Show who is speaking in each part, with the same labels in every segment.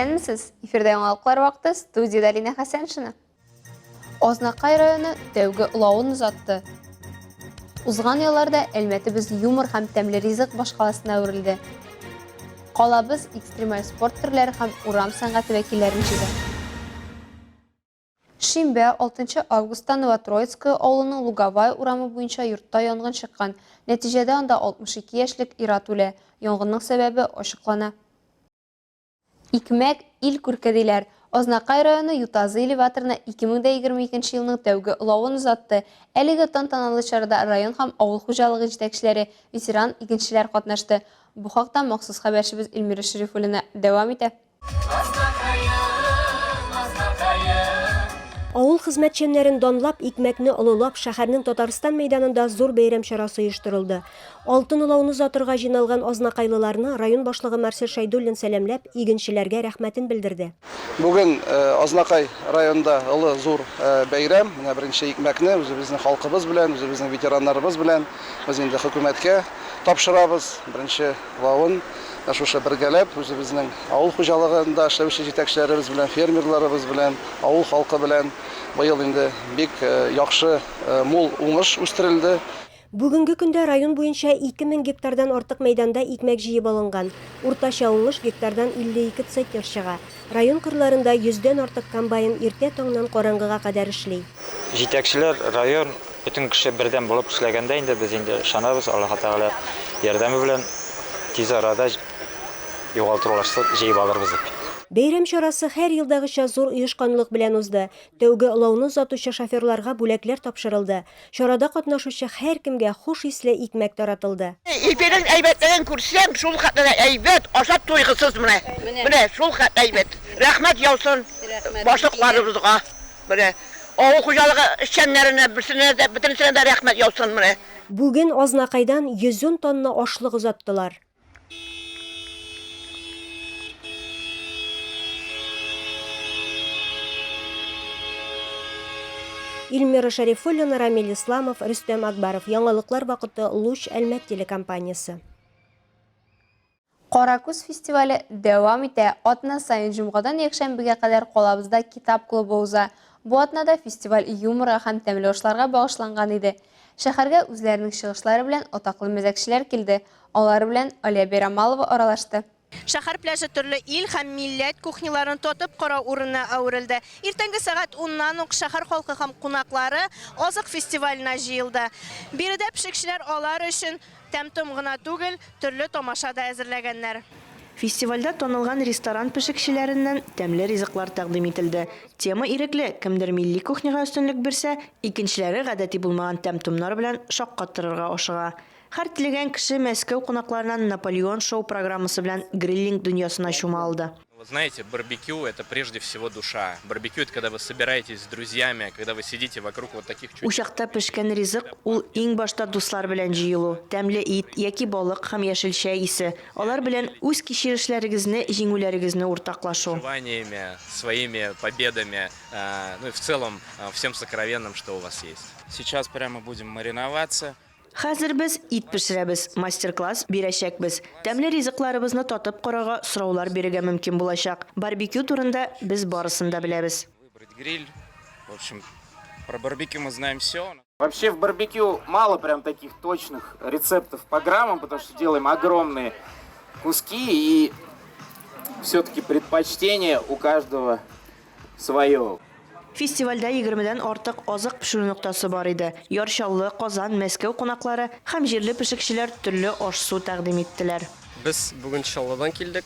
Speaker 1: Исәнмесез! Эфирда яңалыклар вакыты, студиядә Алинә Хәсәншина. Азнакай районы тәүге олавын озатты. Узган елларда Әлмәтебез юмор һәм тәмле ризык башкаласына әверелде. Калабыз экстремаль спорт төрләре һәм урам сәнгате вәкилләрен җыйды. Шимбә, 6 августта Новотроицкое авылының Луговая урамы буенча йортта янгын чыккан. Нәтиҗәдә анда 62 яшьлек ир-ат үлә. Янгынның сәбәбе ачыклана. Икмәк, ил күрке, диләр. Азнакай районы Ютазы элеваторына 2022 елның тәүге олавын озатты. Әлеге тантаналы чарада район һәм авыл хуҗалыгы җитәкчеләре, ветеран игенчеләр катнашты. Бу хакта махсус хәбәрчебез Эльмира Шәрифуллина дәвам итә.
Speaker 2: Авыл хезмәтчәннәрен данлап, икмәкне олылап, шәһәрнең Татарстан мәйданында зур бәйрәм чарасы оештырылды. Алтын олауны озатырга җыйналган азнакайлыларны район башлыгы Марсель Шәйдуллин сәламләп, игенчеләргә рәхмәтен белдерде.
Speaker 3: Бүген Азнакай районында олы зур бәйрәм. Менә беренче икмәкне үзебезнең халкыбыз белән, үзебезнең ветераннарыбыз белән без инде хөкүмәткә тапшырабыз. Беренче олавын шушы бергәләп үзебезнең авыл хуҗалыгында эшләүче җитәкчеләребез белән, фермерларыбыз белән, авыл халкы белән быел инде бик яхшы мул уңыш үстерелде.
Speaker 2: Бүгенге көндә район буенча 2000 гектардан артык мәйданда икмәк җыеп алынган. Уртача уңыш гектардан 52 центнер чыга. Район кырларында йөздән артык комбайн иртә таңнан караңгыга кадәр эшли.
Speaker 4: Җитәкчеләр, район, бөтен кеше бердәм булып эшләгәндә инде без инде ышанабыз, Аллаһы Тәгалә ярдәме белән тиз арада югалтуларсыз җыеп алырбыз дип.
Speaker 2: Бәйрәм чарасы һәр елдагыча зур оешканлык белән узды. Тәүге олауны озатучы шоферларга бүләкләр тапшырылды. Чарада катнашучы һәркемгә хуш исле икмәк таратылды.
Speaker 5: Ипинең әйбәтлеген күрсәң, шул хәтле дә әйбәт, ашап туйгысыз менә. Менә шул хәтле әйбәт. Рәхмәт яусын башлыкларыбызга, менә авыл хуҗалыгы эшчәннәренә, берсенә дә, бөтенесенә дә рәхмәт яусын менә.
Speaker 2: Бүген Азнакайдан 110 тонна ашлык озаттылар. Ильмира Шәрифуллина, Рамил Исламов, Рөстәм Акбаров. Яңалыклар вакыты, Луч, Әлмәт телекомпаниясе.
Speaker 1: Каракүз фестивале дәвам итә. Атна саен җомгадан якшәмбегә кадәр калабызда китап клубы уза. Бу атнада фестиваль юморга һәм тәмле ашларга багышланган иде. Шәһәргә үзләренең чыгышлары белән атаклы мәзәкчеләр килде. Алар белән Алия Бәйрамалова аралашты.
Speaker 6: Шәһәр пляжы төрле ил һәм милләт кухняларын татып карау урынына әверелде. Иртәнге сәгать уннан ук шәһәр халкы һәм кунаклары Азык фестиваленә җыелды. Биредә пешекчеләр алар өчен тәм-том гына түгел, төрле тамаша да әзерләгәннәр.
Speaker 7: Фестивальдә танылган ресторан пешекчеләреннән тәмле ризыклар тәкъдим ителде. Тема ирекле, кемдер милли кухняга өстенлек бирсә, икенчеләре гадәти булмаган тәм-томнар белән шаккатырырга ашыга. Һәр теләгән кеше Мәскәү кунакларыннан Наполеон шоу программасы белән гриллинг дөньясына чума алды.
Speaker 8: Вы знаете, барбекю это прежде всего душа. Барбекю это когда вы собираетесь с друзьями, когда вы сидите вокруг вот таких чудесных.
Speaker 7: Учакта пешкән ризык ул иң башта дуслар белән җыелу, тәмле ит яки балык һәм яшелчә исе, алар белән үз кичерешләрегезне, җиңүләрегезне уртаклашу.
Speaker 8: Переживаниями, своими победами, ну и в целом всем сокровенным, что у вас есть.
Speaker 9: Сейчас прямо будем мариноваться.
Speaker 7: Хәзер без ит пешерәбез, мастер-класс бирәчәкбез. Тәмле ризыкларыбызны татып карарга, сораулар бирергә мөмкин булачак. Барбекю турында без барысын да беләбез.
Speaker 9: Выбрать гриль. В общем, про барбекю мы знаем все.
Speaker 10: Вообще в барбекю мало прям таких точных рецептов по граммам, потому что делаем огромные куски и все-таки предпочтение у каждого свое.
Speaker 7: Фестивальдә егермедән артык азык пешерү ноктасы бар иде. Яр Чаллы, Казан, Мәскәү кунаклары һәм җирле пешекчеләр төрле аш-су тәкъдим иттеләр.
Speaker 11: Без бүген Чаллыдан килдек.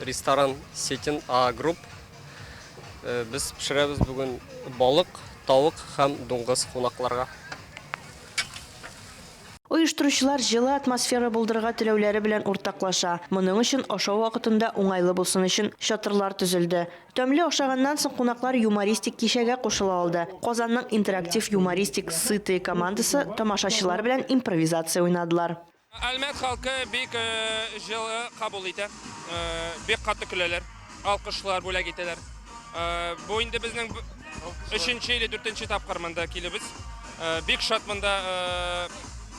Speaker 11: Ресторан Сетин А Групп. Без пешерәбез бүген балык, тавык һәм дуңгыз кунакларга.
Speaker 7: Оештыручылар җылы атмосфера булдырырга теләүләре белән уртаклаша. Моның өчен ашау вакытында уңайлы булсын өчен чатырлар төзелде. Тәмле ашаганнан соң кунаклар юмористик кичәгә кушыла алды. Казанның интерактив юмористик Сытые командасы тамашачылар белән импровизация уйнадылар.
Speaker 12: Әлмәт халкы бик җылы кабул итә, бик каты көләләр, алкышлар бүләк итәләр. Бу инде безнең өченче или дүртенче тапкыр монда килүбез. Бик шат монда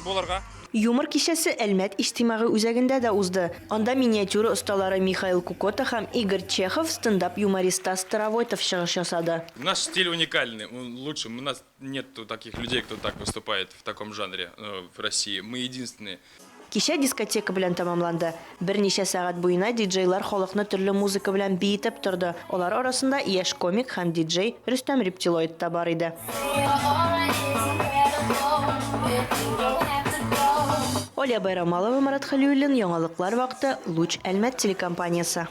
Speaker 12: булырга.
Speaker 7: Юмор кичәсе Әлмәт иҗтимагый үзәгендә дә узды. Анда миниатюра осталары Михаил Кукота һәм Игорь Чехов, стендап-юморист Стас Старовойтов чыгыш ясады.
Speaker 13: Наш стиль уникальный, он лучше, у нас нету таких людей, кто так выступает в таком жанре в России, мы единственные.
Speaker 7: Кичә дискотека белән тәмамланды. Берничә сәгать буена диджейлар халыкны төрле музыка белән биетеп торды. Алар арасында яшь комик һәм диджей Рөстәм Рептилоид та бар иде. Алия Байрамалова, Марат Хәлиуллин, Яңалыклар вакыты, Луч Әлмәт телекомпаниясе.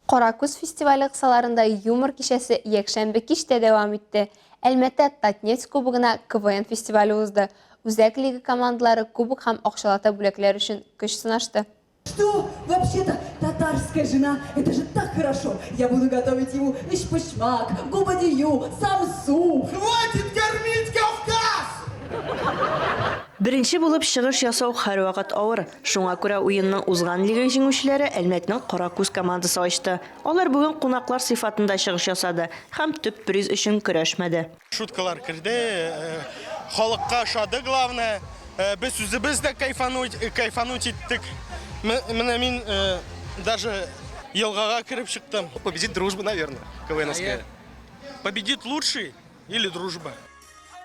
Speaker 1: Каракүз фестивале кысаларында юмор кичәсе якшәмбе кичтә дәвам итте. Әлмәттә Татнефть кубогына КВН фестивале узды. Үзәк лига командалары кубок һәм акчалата бүләкләр өчен көч сынашты.
Speaker 14: Что? Вообще-то татарская жена, это же так хорошо. Я буду готовить ему эчпочмак, губадию, самсу.
Speaker 15: Хватит кормить Кавказ!
Speaker 7: Беренче булып чыгыш ясау һәрвакыт авыр. Шуңа күрә уенның узган лига җиңүчеләре Әлмәтнең Каракүз командасы ачты. Алар бүген кунаклар сыйфатында чыгыш ясады һәм төп приз өчен көрәшмәде.
Speaker 15: Шуткалар керде, халыкка ошады, главное. Без үзебез дә кайфануть, кайфануть иттек. Менә мин даже елгага кереп чыктым. Победит дружба, наверное, КВНовская. Победит лучший или дружба.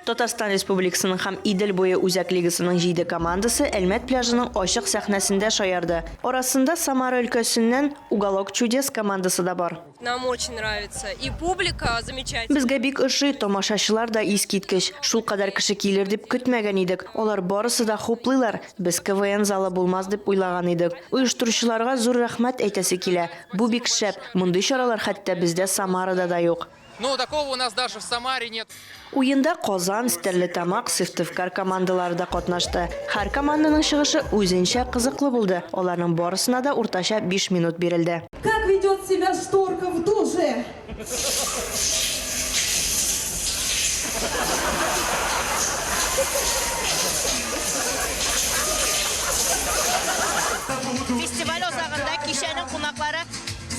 Speaker 7: Татарстан Республикасының һәм Идел буе үзәк лигасының җиде командасы Әлмәт пляжының ачык сәхнәсендә шаярды. Арасында Самара өлкәсеннән Уголок чудес командасы да бар.
Speaker 16: Нам очень нравится. И публика замечательная.
Speaker 7: Безгә бик ошый, тамашачылар да искиткеч. Шулкадәр кеше килер дип көтмәгән идек. Алар барысы да хуплыйлар. Без КВН залы булмас дип уйлаган идек. Оештыручыларга зур рәхмәт әйтәсе килә. Бу бик шәп. Мондый чаралар хәтта бездә Самарада да юк.
Speaker 12: Ну, такого у нас даже в Самаре нет.
Speaker 7: Уенда Казан, Стәрлетамак, Сыктывкар командалары да катнашты. Һәр команданың чыгышы үзенчә кызыклы булды. Аларның барысына да уртача биш минут бирелде.
Speaker 14: Как ведет себя шторка в душе?
Speaker 6: Фестиваль азагында кичәнең кунаклары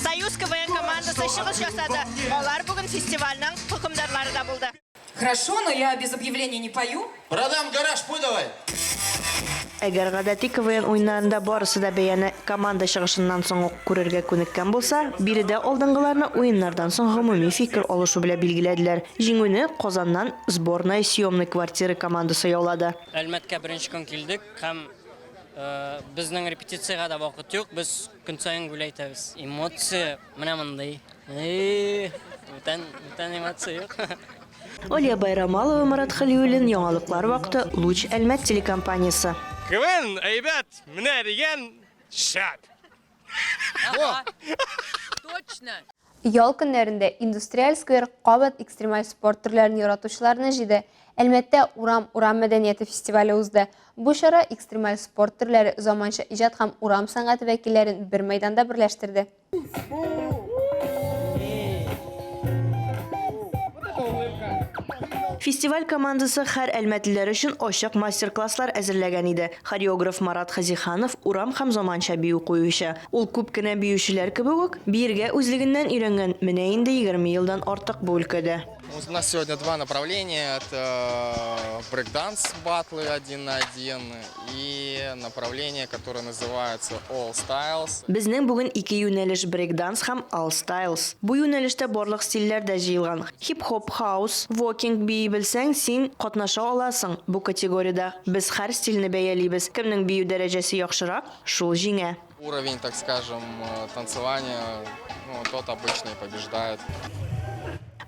Speaker 6: Союз КВН командасы чыгыш ясады. Алар бүген фестивальнең хөкемдарлары да булды.
Speaker 17: Хорошо, но я без объявления не пою.
Speaker 15: Продам гараж, пой давай.
Speaker 7: Әгәр гадәти КВН уеннарында барысы да бәяне команда чыгышыннан соң ук күрергә күнеккән булса, биредә алдынгыларны уеннардан соң гомуми фикер алышу белән билгеләделәр. Җиңүне Казаннан Сборная съемной квартиры командасы яулады.
Speaker 11: Әлмәткә беренче көн килдек һәм безнең репетициягә дә вакыт юк, без Көн саен гүләйтәбез. Эмоция менә мондый. Бүтән, бүтән эмоция юк.
Speaker 7: Алия Байрамалова, Марат Хәлиуллин, Яңалыклар вакыты, Луч Әлмәт телекомпаниясе.
Speaker 15: КВН әйбәт, менә дигән шәп!
Speaker 17: Точно!
Speaker 1: Ял көннәрендә Индустриаль сквер кабат экстремаль спорт төрләрен яратучыларны җыйды. Әлмәттә Урам урам мәдәнияте фестивале узды. Бу чара экстремаль спорт төрләре, заманча иҗат һәм урам сәнгате вәкилләрен бер мәйданда берләштерде.
Speaker 7: Фестиваль командасы һәр әлмәтлеләр өчен ачык мастер-класслар әзерләгән иде. Хореограф Марат Хазиханов урам һәм заманча бию куючы. Ул күп кенә биючеләр кебек үк, биергә үзлегеннән өйрәнгән, менә инде 20 елдан артык бу өлкәдә.
Speaker 9: У нас сегодня два направления. Это брейк-данс батлы один на один и направление, которое называется All Styles.
Speaker 7: Безнең бүген ике юнәлеш, брейк-данс һәм All Styles. Бу юнәлештә барлык стильләр дә җыелган. Хип-хоп, хаус, вокинг бии белсәң, син катнаша аласың бу категориядә. Без һәр стильне бәялибез. Кемнең бию дәрәҗәсе яхшырак, шул җиңә.
Speaker 9: Уровень, так скажем, танцевания, ну, тот обычно и побеждает.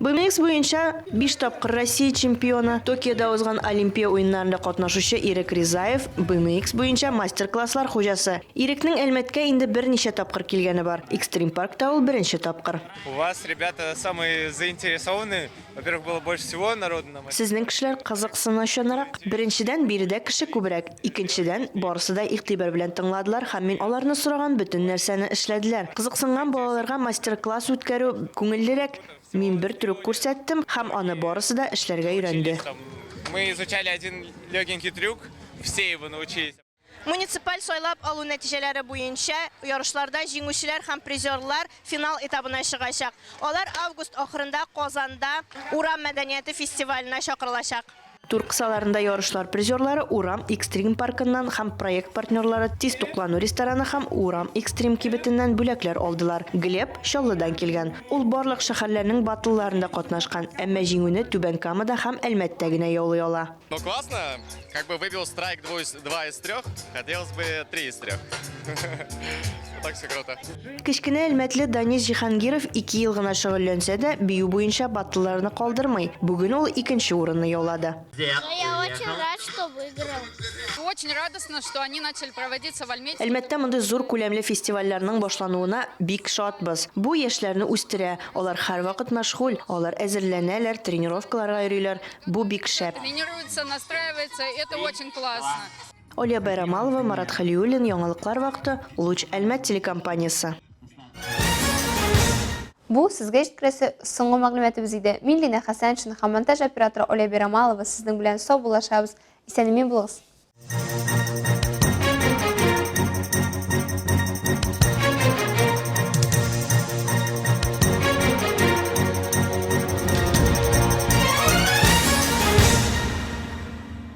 Speaker 7: BMX буенча биш тапкыр Россия чемпионы, Токиода узган Олимпия уеннарында катнашучы Ирек Ризаев, BMX буенча мастер-класслар хуҗасы. Ирекнең Әлмәткә инде берничә тапкыр килгәне бар. Экстрим-паркта ул беренче тапкыр.
Speaker 18: У вас ребята самые заинтересованные. Во-первых, было больше всего народу на
Speaker 7: Сезнең кешеләр кызыксынучанрак. Беренчедән, биредә кеше күбрәк. Икенчедән, барысы да игътибар белән тыңладылар һәм мин аларны сораган бөтен нәрсәне эшләделәр. Кызыксынган балаларга мастер-класс үткәрү күңеллерәк. Мин бер трюк күрсәттем һәм аны барысы да эшләргә өйрәнде.
Speaker 18: Мы изучали один легенький трюк, все его научились.
Speaker 6: Муниципаль сайлап алу нәтиҗәләре буенча ярышларда җиңүчеләр һәм призерлар финал этабына чыгачак. Алар август ахырында Казанда Урам мәдәнияте фестиваленә чакырылачак.
Speaker 7: Тур кысаларында ярышлар призерлары Урам Экстрим паркыннан һәм проект партнерлары Тиз туклану рестораны һәм Урам Экстрим кибетеннән бүләкләр алдылар. Глеб Чаллыдан килгән. Ул барлык шәһәрләрнең баттлларында катнашкан, әмма җиңүне Түбән Камада һәм Әлмәттә генә яулый ала.
Speaker 9: Ну классно, как бы выбил страйк два из трех, хотелось бы три из трех. Так все круто.
Speaker 7: Кечкенә әлмәтле Данис Җиһангиров ике ел гына шөгыльләнсә дә, бию буенча баттлларны калдырмый. Бүген ул икенче урынны яулады.
Speaker 19: Я очень рад, что выиграл.
Speaker 17: Очень радостно, что они начали проводиться в Альметьевске.
Speaker 7: Әлмәттә мондый зур күләмле фестивальләрнең башлануына бик шатбыз. Бу яшьләрне үстерә, алар һәрвакыт мәшгуль, алар әзерләнәләр, тренировкаларга йөриләр. Бу бик шәп.
Speaker 17: Тренируются, настраиваются, это очень классно.
Speaker 7: Алия Байрамалова, Марат Хәлиуллин, Яңалыклар вакыты, Луч Әлмәт телекомпаниясе.
Speaker 1: Бу сезгә җиткерәсе соңгы мәгълүматыбыз иде. Мин Лина Хәсәншина һәм монтаж операторы Оля Байрамалова сезнең белән саубуллашабыз. Исән-имин булыгыз.